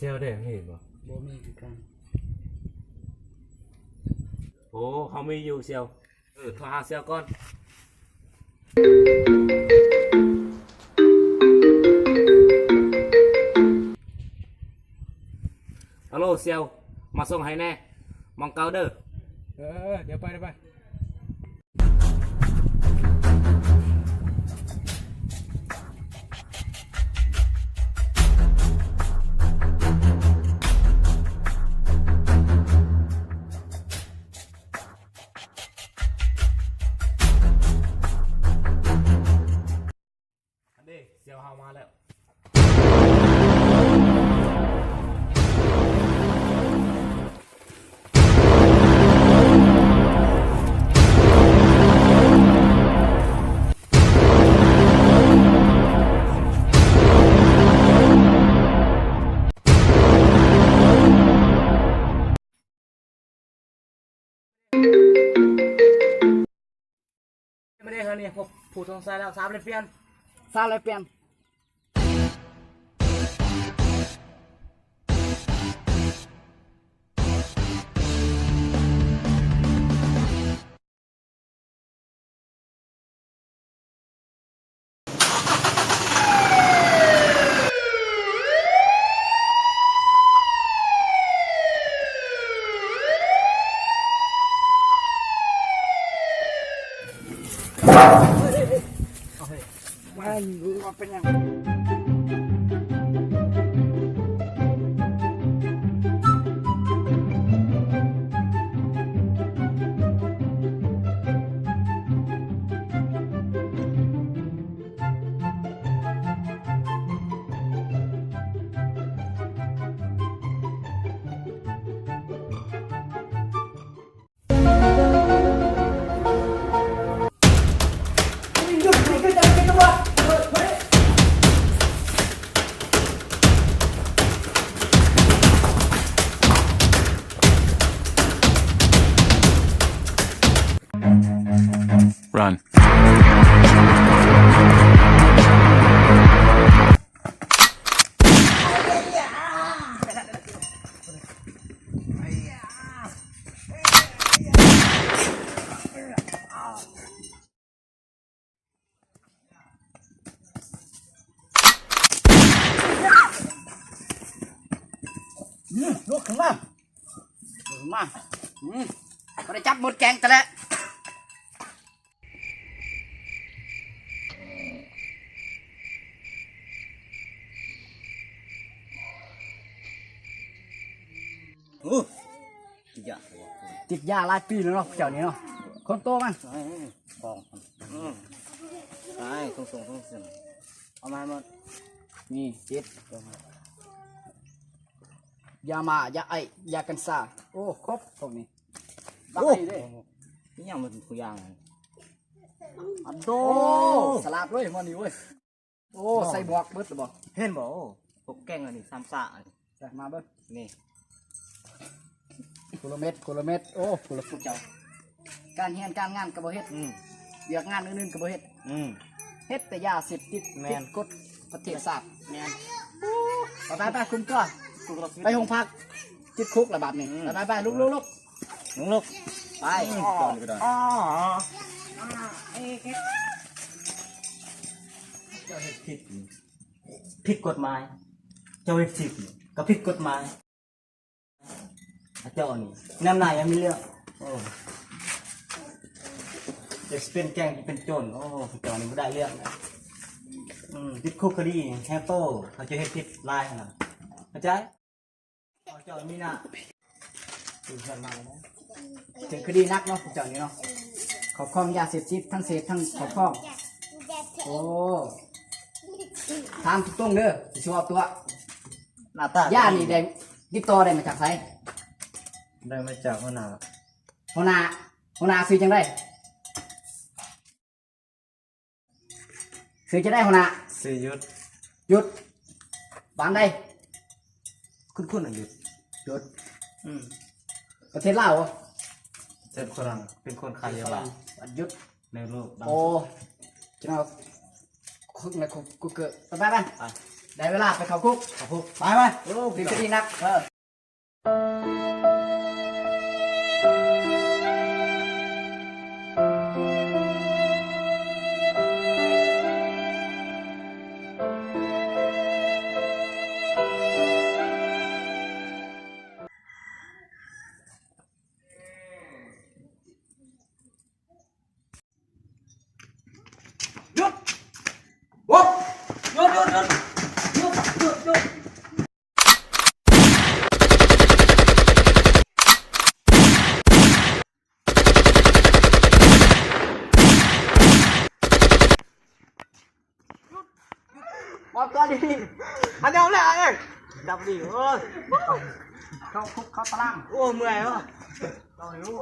ຊຽວເດ້ ມີບໍ່? ບໍ່ມີຄືກັນ. ໂອ້ ເຮົາມີຢູ່ຊຽວ. ເອີ ໂທຫາຊຽວກ່ອນ. ຮັລໂຫຼ ຊຽວ ມາສົ່ງໃຫ້ແດ່ ໝ່ອງເກົ່າເດີ້. ເອີ ເອີ ດຽວໄປ ດຽວໄປ. ອັນເດ ຊຽວເຮົາມາແລ້ວ. ມາເດ້ ເຮົານີ້ ພວກຜູ້ສົງໄສແລ້ວ ສາມເລັບປ່ຽນ ສາມເລັບປ່ຽນ. ມັນບໍ່ເປັນຫຍັງ. ລຸກຂຶ້ນມາ ລຸກຂຶ້ນມາ. ອືມ ບໍ່ໄດ້ຈັບໝົດແກງແຕ່ລະ. ໂອ້ ຕິດຢາ ຕິດຢາຫຼາຍປີແລ້ວເນາະ ເຈົ້ານີ້ເນາະ ຄົນໂຕມັນ ອືມ ໄປ ສົ່ງໆ ສົ່ງເສີມ ເອົາມາໝົດ ນີ້ ຕິດ ຢາໝ້າ ຢາໄອສ໌ ຢາກັນຊາ ໂອ້ ຄົບພວກນີ້. ໂອ້ ນີ້ຫຍັງມັນທຸກຢ່າງ ອັນໂດ ໂອ້ ສະຫຼາດເວີຍ ໝໍນີ້ເວີຍ. ໂອ້ ໂອ້ ໃສ່ໝວກເບິດແລ້ວບໍ່? ເຫັນບໍ່? ໂອ້ ພວກແກງອັນນີ້ ສາມຊາອັນນີ້ ໃສ່ມາເບິ່ງ ນີ້ ຄົນລະເມັດ ຄົນລະເມັດ. ໂອ້ ຄົນລະ ພວກເຈົ້າ ການຮຽນການງານກໍບໍ່ເຮັດ ອືມ ວຽກງານອື່ນໆກໍບໍ່ເຮັດ ອືມ ເຮັດແຕ່ຢາເສບຕິດ ແມ່ນ ຜິດກົດປະເທດຊາດ ແມ່ນ. ໄປໆໆ ຄຸມຕົວ ໄປໂຮງພັກ ຕິດຄຸກລະບາດນີ້ ອືມ ໄປໆໆ ລຸກໆໆ. ລຸກໆ ໄປ ອືມ ຈອນກໍໄດ້ ເຈົ້າເຮັດຜິດ ຜິດກົດໝາຍ ເຈົ້າເຮັດຜິດກໍຜິດກົດໝາຍ ເຈົ້ານີ້ ແນມໜ້າຍັງມີເລື່ອງ ໂອ້ ຢາກຊິເປັນແກງ ເປັນໂຈນ ໂອ້ ເຈົ້ານີ້ບໍ່ໄດ້ເລື່ອງ ອືມ ຕິດຄຸກຄະດີແຮງໂຕ ເຂົາເຈົ້າເຮັດຜິດຫຼາຍຫັ້ນນະ ເຂົ້າໃຈ? ເຈົ້າມີໜ້າ ຖືກຄະດີໜັກເນາະ ພວກເຈົ້ານີ້ເນາະ ຄອບຄອງຢາເສບຕິດ ທັງເສບທັງຄອບຄອງ. ໂອ້ ຖາມຕົງໆເດີ ຊິເວົ້າຕົວະ ໜ້າຕາ ຢານີ້ໄດ້ຕິດຕໍ່ໄດ້ມາຈາກໃສ? ໄດ້ມາຈາກຫົວໜ້າ ຫົວໜ້າ ຫົວໜ້າຊື່ຈັ່ງໃດ? ຊື່ຈັ່ງໃດຫົວໜ້າ? ຊື່ຢຸດ. ຢຸດ ບ້ານໃດ? ຄຸ້ນໆນະ ຢຸດ ຢຸດ ອືມ ປະເທດລາວບໍ? ເປັນຄົນ ເປັນຄົນຂາຍຢາບ້າ ຢຸດ ໃນໂລກ ໂອ້ ເຈົ້າ ຄຸກໃນຄຸກ ຄຸກເກີ ໄປໆໆ ໄປ. ໄດ້ເວລາໄປເຂົ້າຄຸກ ເຂົ້າຄຸກ ໄປ ໄປ ໂອ້ ເປັນຄະດີໜັກ ເອີ. ຢຸດ ໂອ້ ຢຸດ ຢຸດ ຢຸດ ຢຸດ ຢຸດ ຢຸດ. ບອກກ່ອນດີ ອັນດຽວແຫຼະເອີຍ ດັບດີ ໂອ້ຍ ເຂົ້າຄຸກເຂົ້າຕາລາງ ໂອ້ ເມື່ອຍເນາະ ເອົາຢູ່.